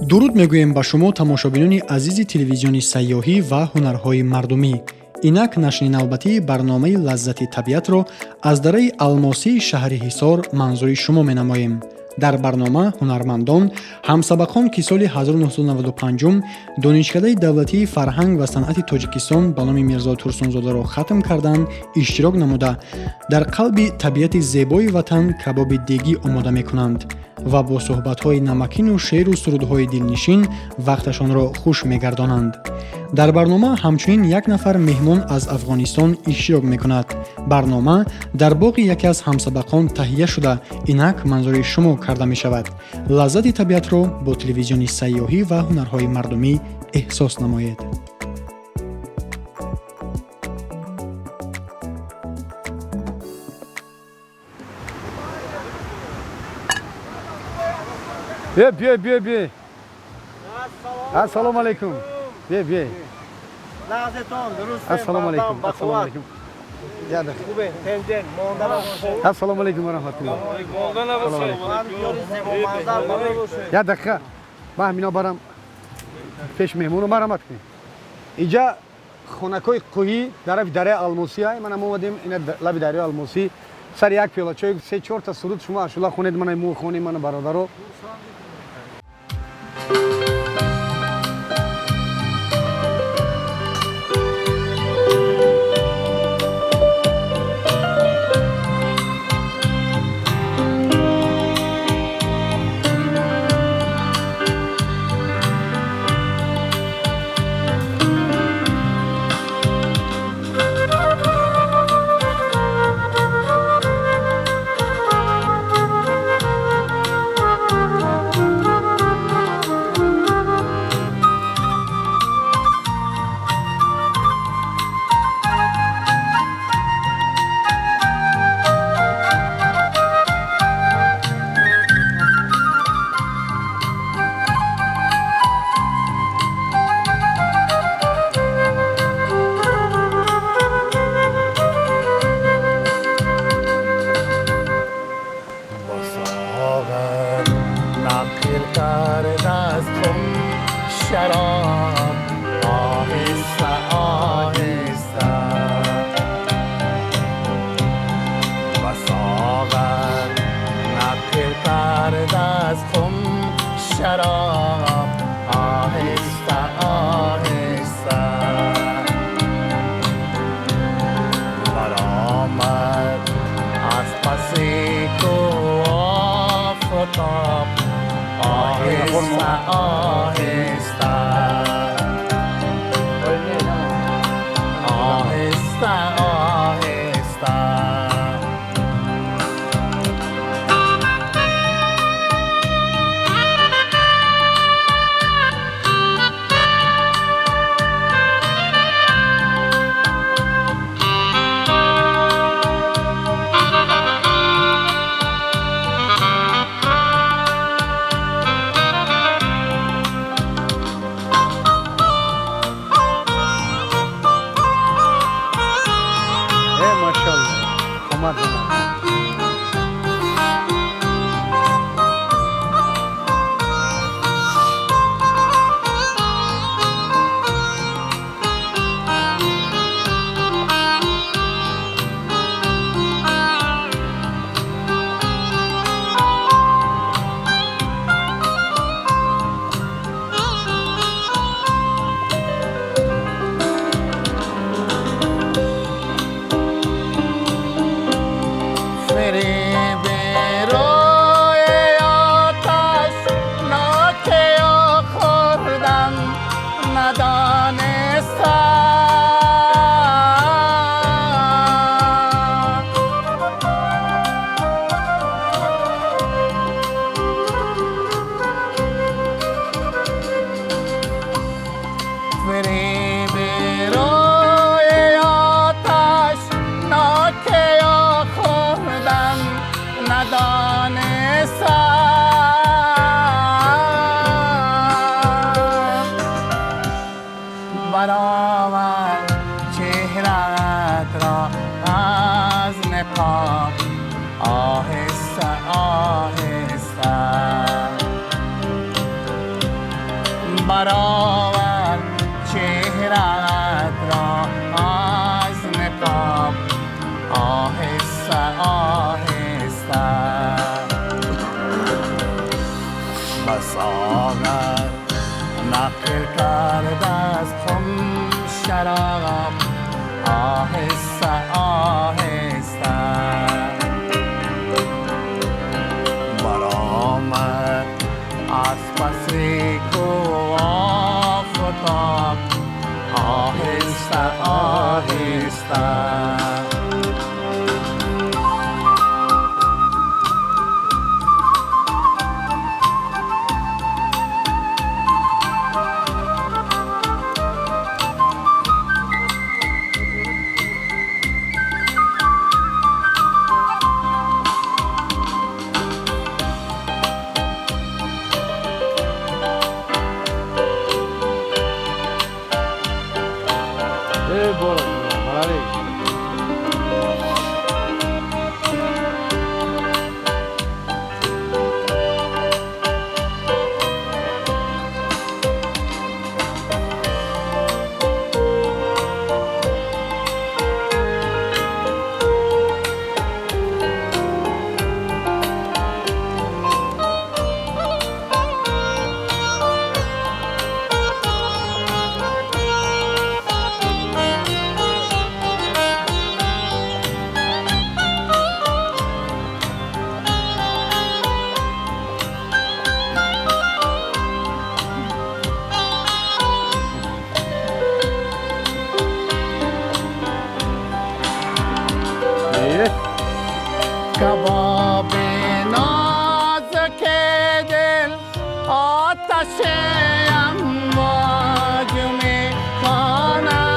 Дуруд мегӯем ба шумо, тамошобинони азизи телевизиони сайёҳӣ ва ҳунарҳои мардумӣ. Инак нашри навбатии барномаи лаззати табиатро аз дараи Алмосии шаҳри Ҳисор манзури шумо менамоем. Дар барнома ҳунармандон, ҳамсабақон, ки соли 1995 Донишкадаи давлатии фарҳанг ва санъати Тоҷикистон ба номи Мирзо Турсунзодаро хатм карданд, иштирок намуда, дар қалби табиати зебои ватан кабоби дегӣ омода мекунанд ва бо суҳбатҳои намакину шеъру сурудҳои дилнишин вақташонро хуш мегардонанд. Дар барнома ҳамчунин як нафар меҳмон аз Афғонистон иштирок мекунад. Барнома дар боғи яке аз ҳамсабақон таҳия шуда, инак манзури шумо карда мешавад. Лаззати табиатро бо телевизиони сайёҳӣ ва ҳунарҳои мардумӣ эҳсос намоед. Биё, биё, биё, биё. Ассалому алайкум. Биё, биё. Нағзетон, дуруст. Ассалому алайкум. Ассалому алайкум. Хубе, тенҷен, монда набошед. Ассалому алайкум ва раҳматуллоҳ. Монда набошед. Ёри зебоманзар. Як дақиқа. Ман ҳамино барам пеш меҳмону, марҳамат кунед. Инҷа хонакҳои кӯҳӣ тарафи дараи Алмосӣ ай. Манам омадем ина лаби дарёи Алмосӣ. Сари як пиёла чой, се чорта суруд шумо ашула хонед, мана мо хонем, мана бародаро. آهسته آهسته. نقل کرد از خم شراب آهسته آهسته برآمد از پس کوه آفتاب آهسته آهسته. کباب نازک دل آتش امواج می خواند.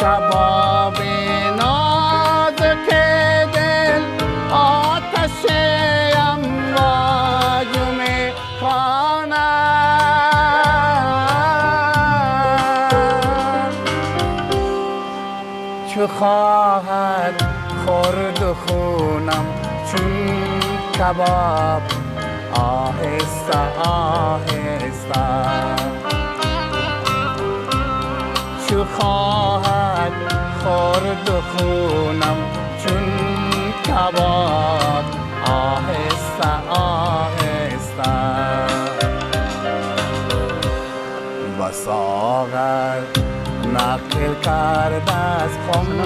کباب نازک دل آتش امواج می خواند. چو خواهد خورد خونم چون کباب آهسته آهسته. چو خواهد خورد خونم چون کباب آهسته آهسته. و ساغر نقل کرد از خم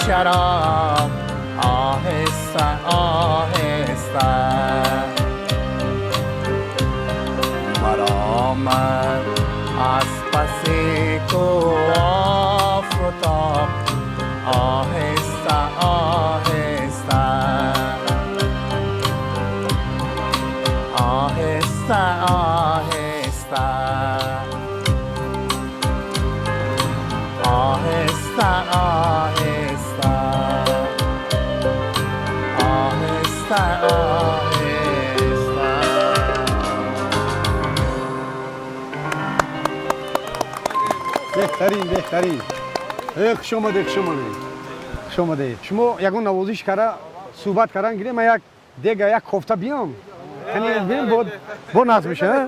شراب آهسته آهسته. برآمد از پس کوه آفتاب آهسته آهسته آهسته آهسته آهسته آهسته آهسته آهسته. بهترین بهترین. خوش آمده خوش آمده خوش آمده. شما یگان نوازش کرده صحبت کردن گیره من یک دیگه یک کوفته بیام یعنی ببین با نظم میشه.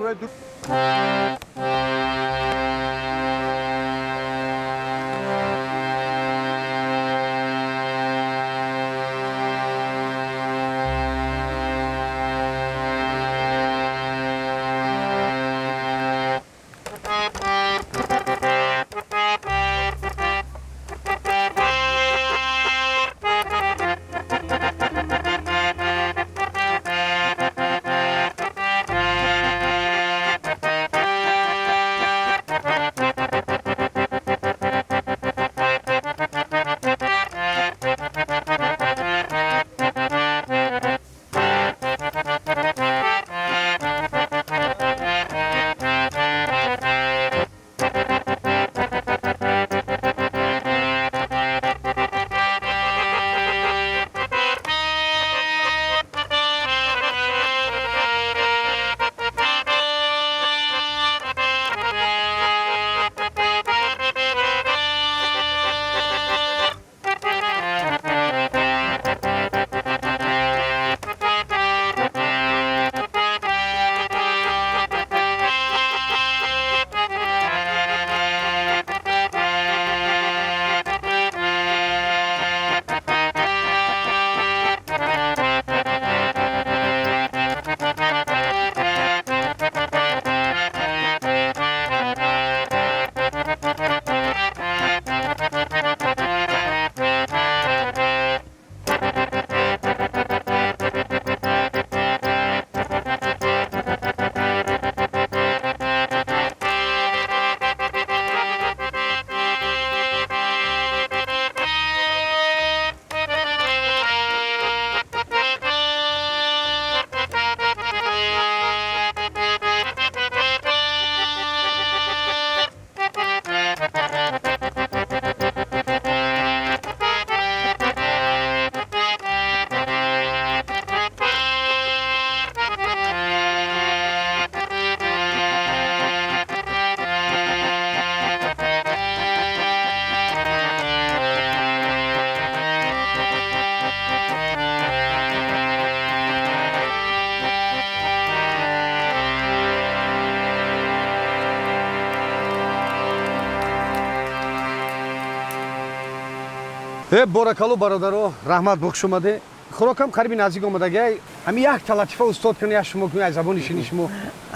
Боракалло бародаро, раҳмат, бо хуш омаде. Хӯрокам қариби наздик омадагай. Ҳамин якта латифа устод кунӣ, як шумо кунӣ, аз забони шини шумо.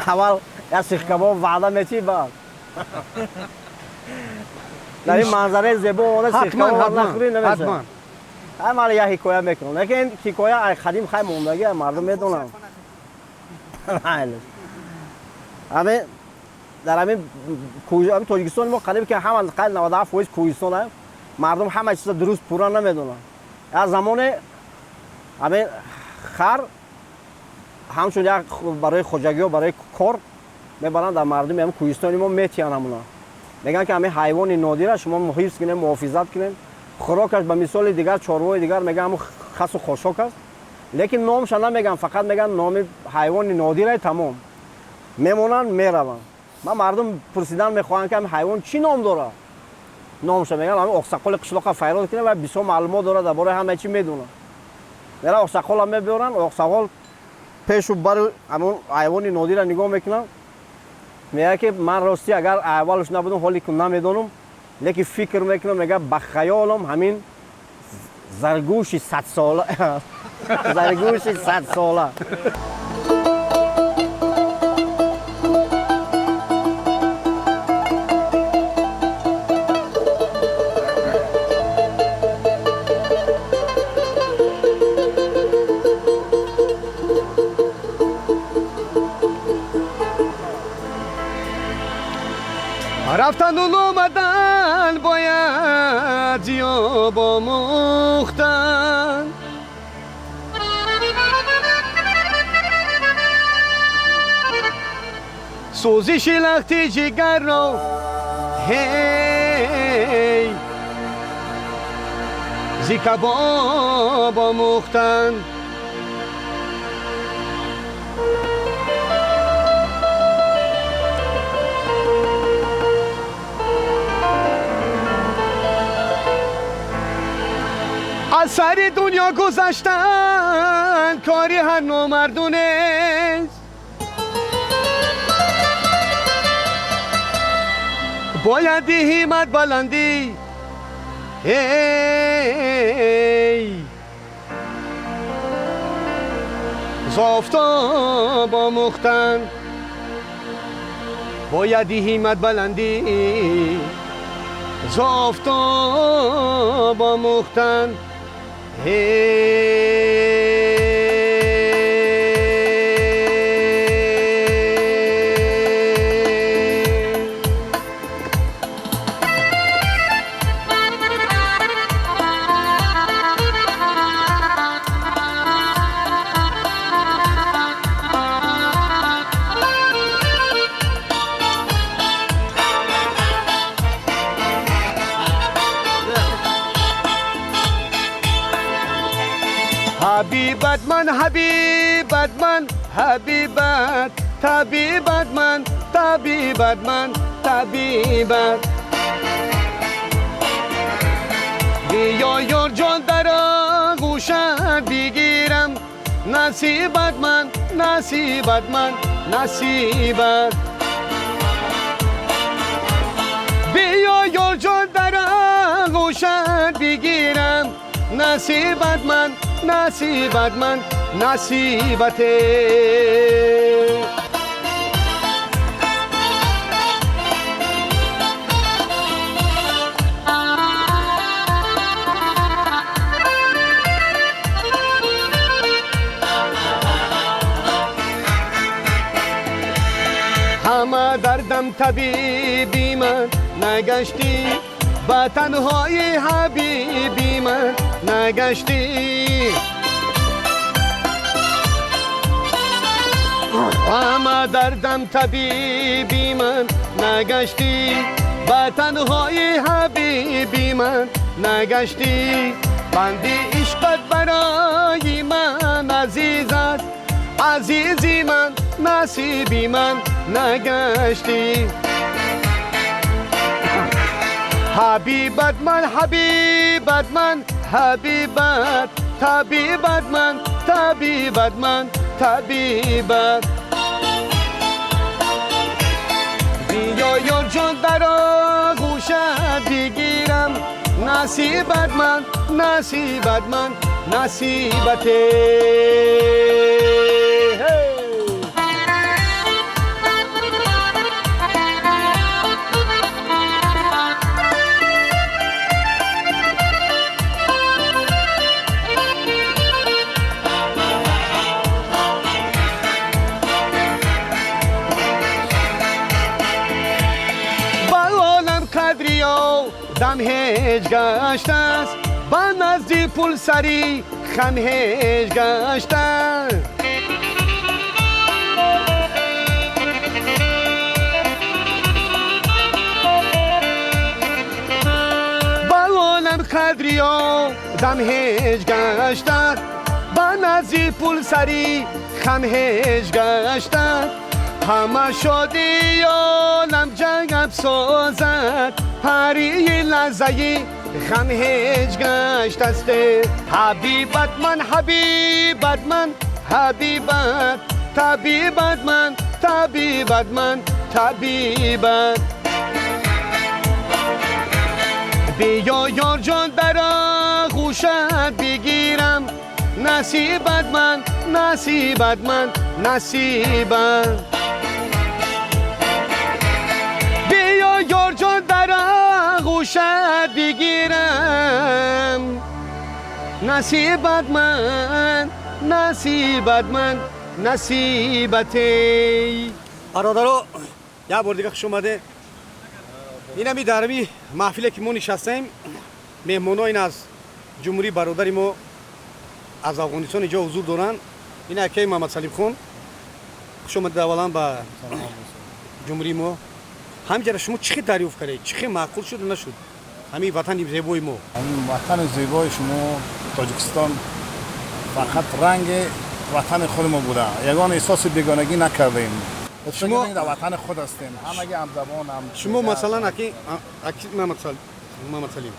Аввал як сихкабоб ваъда метӣ, баъд дар ин манзараи зебо омода сихкабоб нахӯрӣ намешавад. Ҳай, ман як ҳикоя мекунам, лекин ин ҳикоя ай қадим хай мондагӣ, мардум медонанд. Ҳамин дар ҳамин Тоҷикистони мо қариб ки ҳама қариб 97% кӯҳистон аст, мардум ҳама чиза дуруст пурра намедонанд. Як замоне ҳамин хар ҳамчун як барои хоҷагиҳо, барои кор мебаранд, дар мардуми ҳамин кӯҳистони мо метиҳанд. Ҳамуна мегӯянд, ки ҳамин ҳайвони нодира шумо ҳифз кунем, муҳофизат кунем. Хӯрокаш ба мисоли дигар чорвои дигар, мегӯянд, ҳамун хасу хошок аст, лекин номша намегӯянд, фақат мегӯянд номи ҳайвони нодираи, тамом, мемонанд, мераванд. Ман мардум пурсидан мехоҳанд, ки ҳамин ҳайвон чӣ ном дорад. Номша мегӯянд, ҳамин оқсақоли қишлоқа файрод кунем ва бисёр маълумот дорад, дар бораи ҳама чӣ медонад. Мера оқсақола мебиёранд, оқсақол пешу бару ҳамон ҳайвони нодира нигоҳ мекунанд, мегӯяд, ки ман ростӣ агар аввалш набудам, ҳоле ку намедонам, лекин фикр мекунам, мегӯяд, ба хаёлам ҳамин заргӯши садсола, заргӯши садсола. Рафтану омадан бояд зиёб омӯхтан. Сӯзиши лахти ҷигарро ҳей зи кабоб омӯхтан. Аз сари дунё гузаштан кори ҳар номардунест. Бояд ҳиммат баландӣ эй з офтоб омӯхтан. Бояд ҳиммат баландӣ з офтоб омӯхтан. Ҳабибат ман, ҳабибат ман, ҳабибат, табибат ман, табибат ман, табибат. Биё ёрҷон, дар оғӯшат бигирам, насибат ман, насибат ман, насибат. Биё ёрҷон, дар оғӯшат бигирам, насибат ман, насибат ман, насибате. Ҳама дардам табиби ман нагаштӣ, ба танҳои ҳабиби ман нагаштӣ. Ҳама дардам табиби ман нагаштӣ, ба танҳои ҳабиби ман нагаштӣ. Банди ишқат барои ман азиз аст, азизи ман, насиби ман нагаштӣ. Ҳабибат ман, ҳабибат ман, ҳабибат, табибат ман, табибат ман, табибат. Биё ёрҷон, дар оғӯшат бигирам, Насибат ман, насибат ман, насибате. Дам ҳеҷ гаштааст, ба назди пулсарӣ хам ҳеҷ гаштааст. Ба олам қадриё дам ҳеҷ гаштааст, ба назди пулсарӣ хам ҳеҷ гаштааст. Ҳама шодиёнам ҷангам созад, парии лаҳзаи ғам ҳеҷ гаштаст. Ҳабибат ман, ҳабибат ман, ҳабибат, табибат ман, табибат ман, табибат. Биё ёрҷон, дар оғӯшат бигирам, насибат ман, насибат ман, насибат. Ёрҷон, дар оғӯшат бигирам, насибат ман, насибат ман, насибате. Бародаро, як бор дига хуш омаде. Инами дарми маҳфиле ки мо нишастаем, меҳмоно ин аз ҷумҳурии бародари мо аз Афғонистон инҷо ҳузур доранд. Ин акаи Муҳаммадсалимхон, хуш омадед аввалан ба ҷумҳурии мо. Ҳамҷара шумо чӣ хел дарёфт кардед? Чӣ хел маъқул шуд нашуд ҳамин ватани зебои мо? Ҳамин ватани зебои шумо Тоҷикистон фақат ранги ватани худи мо буда. Ягон эҳсоси бегонагӣ накардем. Шумо дар ватани худ ҳастем, ҳамаги ҳамзабон ҳам. Шумо масалан аки Муҳаммадсалим,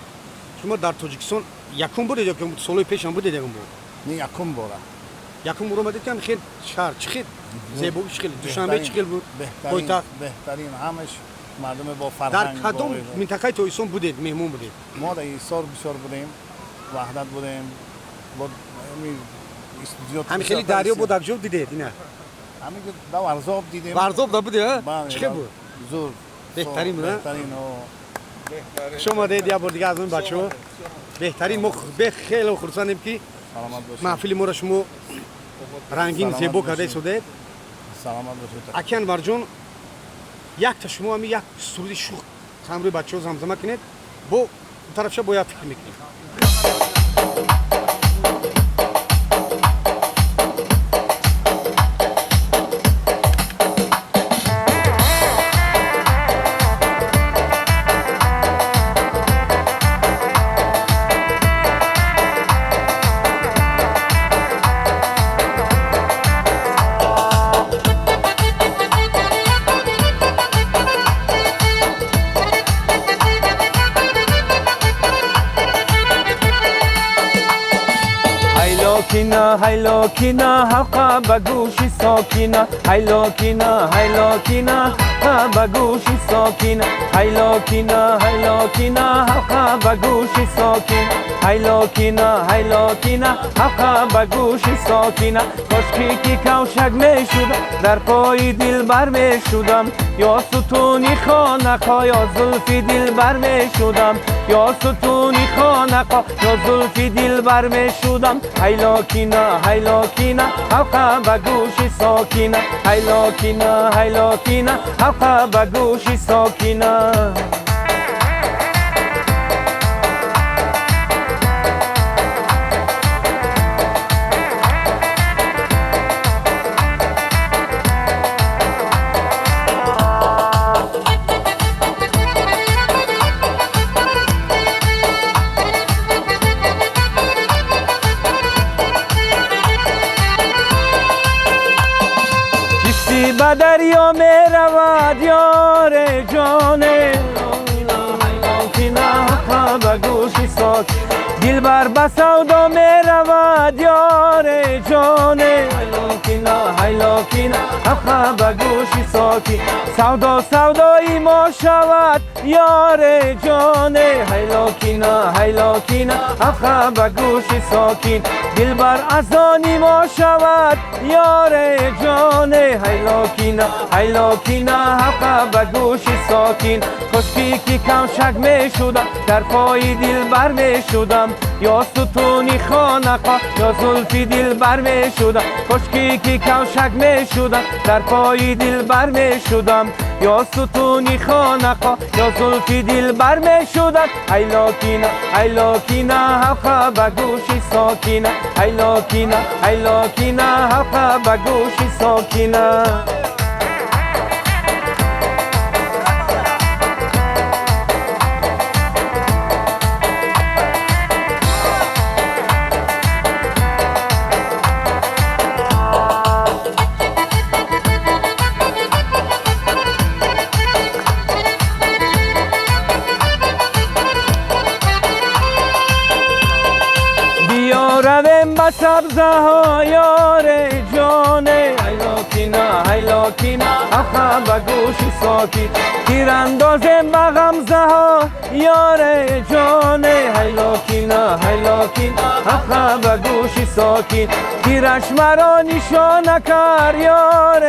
шумо дар Тоҷикистон якум будед ё солҳои пеш ҳам будед ягон бор? Не, якум бора. Якум бор омадед, ки хел шаҳр чӣ хел зебо, чӣ хел Душанбе чӣ хел буд? Пойтахт беҳтарин, ҳамаш мардуме бо фарҳанг. Дар кадом минтақаи Тоҷикистон будед, меҳмон будед? Мо дар Ҳисор бисёр будем, Ваҳдат будем. Ҳамин хели дарё буд, дар ҷо дидед ина? Ҳамин дар Варзоб дидем. Варзоб да будед, а? Чӣ хел буд? Зур. Беҳтарин буд, беҳтарин. Хуш омадед як бор дига аз он бачаҳо. Беҳтарин, мо хеле хурсандем ки маҳфили моро шумо рангин зебо карда истодед. Саломат бошед. Аки Анварҷон, якта шумо ҳами як суруди шух ҳамрӯи бачаҳо замзама кунед, бо тарафша бояд фикр мекунем. Haylokina halqa ба гӯши сокина, haylokina, haylokina halqa ба гӯши сокина, haylokina, haylokina halqa ба гӯши сокина, haylokina, haylokina halqa ба гӯши сокина. Кошки ки кавшак мешудам, дар пои дилбар мешудам, ё сутуни хонақа, ё зулфи дилбар мешудам, ё сутуни хонақа, ё зулфи дилбар мешудам. Haylokina, haylokina halqa ба гӯши сокина, haylokina, haylokina halqa ба гӯши сокина. Ба дарё меравад ёре ҷоне, ба гӯши сок, дилбар ба савдо меравад ёре ҷоне. ҳайлокина, ҳалқа ба гӯши сокин. Савдо савдои мо шавад, ёре ҷоне, ҳайлокина, ҳайлокина, ҳалқа ба гӯши сокин. Дилбар аз они мо шавад, ёре ҷоне, ҳайлокина, ҳайлокина, ҳалқа ба гӯши сокин. Кошки ки камшак мешудам, дар пои дилбар мешудам, ё сутуни хонақа, ё зулфи дилбар мешудам. Кошки ки камшак мешудам, дар пои дилбар мешудам, ё сутуни хонақа, ё зулфи дилбар мешудам. Ҳайлокина, ҳайлокина, ҳалқа ба гӯши сокина, ҳайлокина, ҳайлокина, ҳалқа ба гӯши сокина. رویم به سبزه ها یار جانه، هیلاکینا هیلاکینا، حلقه به گوش ساکین. تیر اندازم به غمزه ها یار جانه، هیلاکینا هیلاکینا، حلقه به گوش ساکین. تیرش مرا نشانه کر یار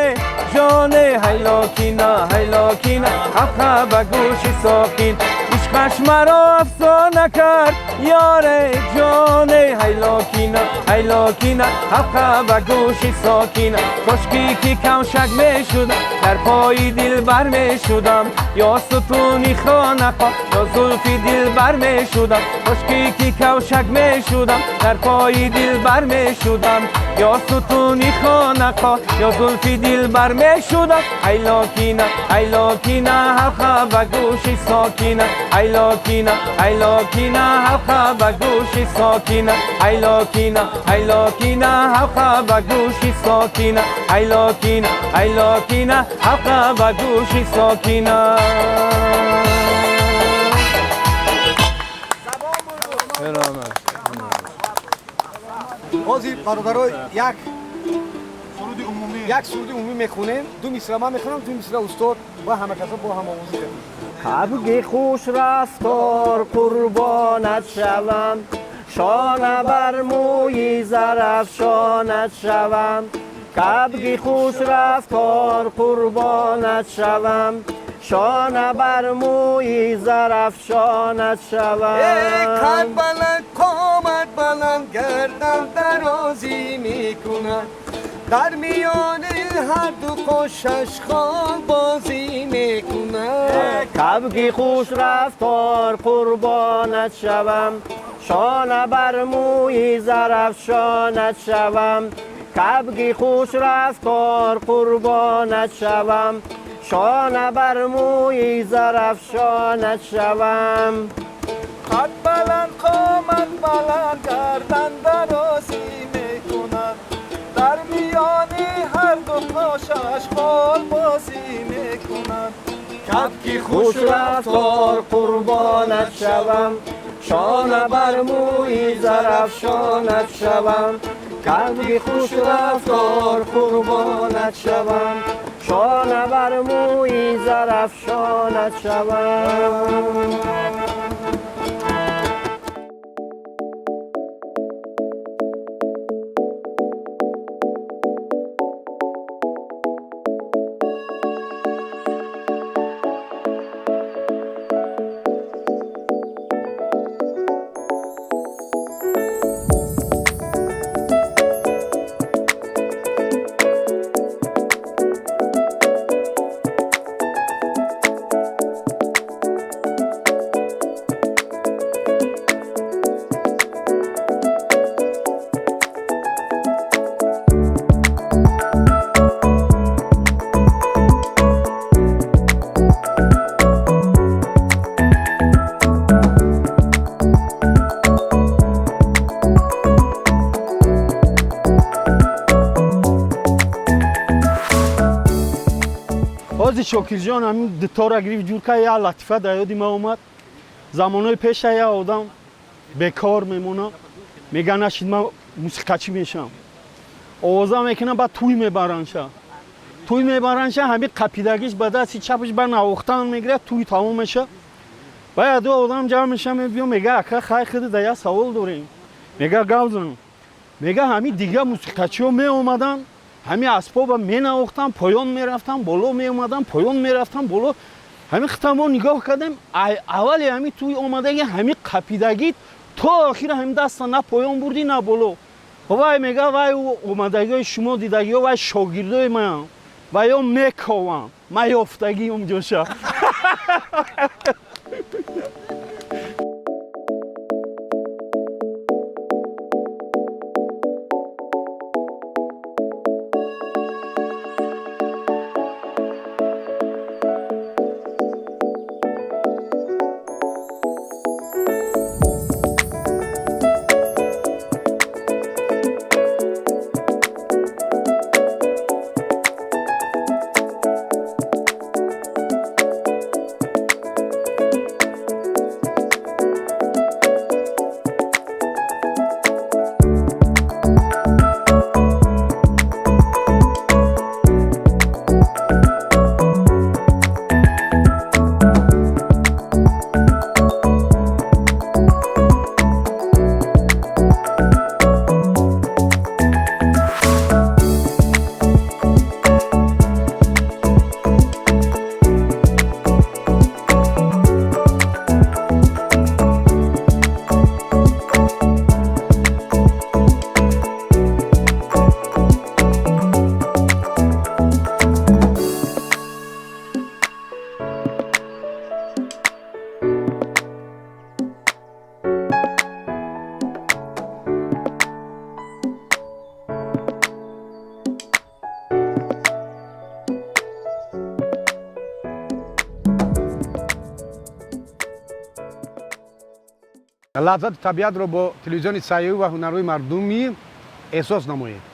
جانه، هیلاکینا هیلاکینا، حلقه به گوش ساکین. عشقش مرا افسانه کرد یار جانه، هیلاکینا هیلاکینا، حلقه به گوش ساکینا. کاشکی که کمشک میشدم، در پای دلبر میشدم، یا ستونی خانقا، یا زلفی دلبر میشدم. کاشکی که کمشک میشدم، در پای دلبر میشدم، یا ستونی خانقا، یا زلفی دلبر میشدم. هیلاکینا هیلاکینا، حلقه به گوش ساکینا، هیلاکینا هیلاکینا، حلقه به گوش ساکینا، هیلاکینا هیلاکینا، حلقه به گوش ساکینا، هیلاکینا هیلاکینا، حلقه به گوش ساکینا. ҳозир бародаро як суруди умумӣ мехонем, ду мисра ман мехонам, ду мисра устод ва ҳама касо бо ҳам овозӣ кардем. Кабги хуш рафтор қурбонат шавам, шона бар мӯи зарафшонат шавам. Кабги хуш рафтор қурбонат шавам, шона бар мӯи зарафшонат шавам. Қад баланд, қомат баланд, гардан дарозӣ мекунад, дар миёни ҳар ду қошаш хол бозӣ мекунад. Кабги хуш рафтор қурбонат шавам, шона бар мӯи зарафшонат шавам. Кабги хуш рафтор қурбонат шавам, шона бар мӯи зарафшонат шавам. Қад баланд, қомат баланд, гардан дарозӣ мекунад, дар миёни ҳар ду қошаш хол бозӣ мекунад. Кабги хуш рафтор қурбонат шавам, шона бар мӯи зарафшонат шавам. Кабги хуш рафтор қурбонат шавам, шона бар мӯи зарафшонат шавам. Шокирҷон ҳамин дутора гирифт ҷур кард, як латифа дар ёди ма омад. Замонҳои пеша як одам бекор мемона, мега нашид ман мусиқачӣ мешавам. Овоза мекунам, баъд тӯй мебаранша. Тӯй мебаранша, ҳами қапидагиш ба дасти чапаш ба навохтан мегирад, тӯй тамом меша. Баъд ду одам ҷамъ меша, мебиё, мега: «Ака, хай, худи да як савол дорем». Мега: «Гап зан». Мега: «Ҳами дига мусиқачиҳо меомаданд, ҳами асбоба менавохтан, поён мерафтан, боло меомадан, поён мерафтан, боло. Ҳами хита мо нигоҳ кардем, аввали ҳами тӯй омадаги, ҳами қапидагит то охира ҳами даста на поён бурдӣ, на боло». Вай мега: «Вай омадагиҳои шумо дидагиҳо, вай шогирдои ман, вайё мековам, ман ёфтагиам ҷоша». Лаззати табиатро бо телевизиони сайёҳӣ ва ҳунарҳои мардумӣ эҳсос намоед.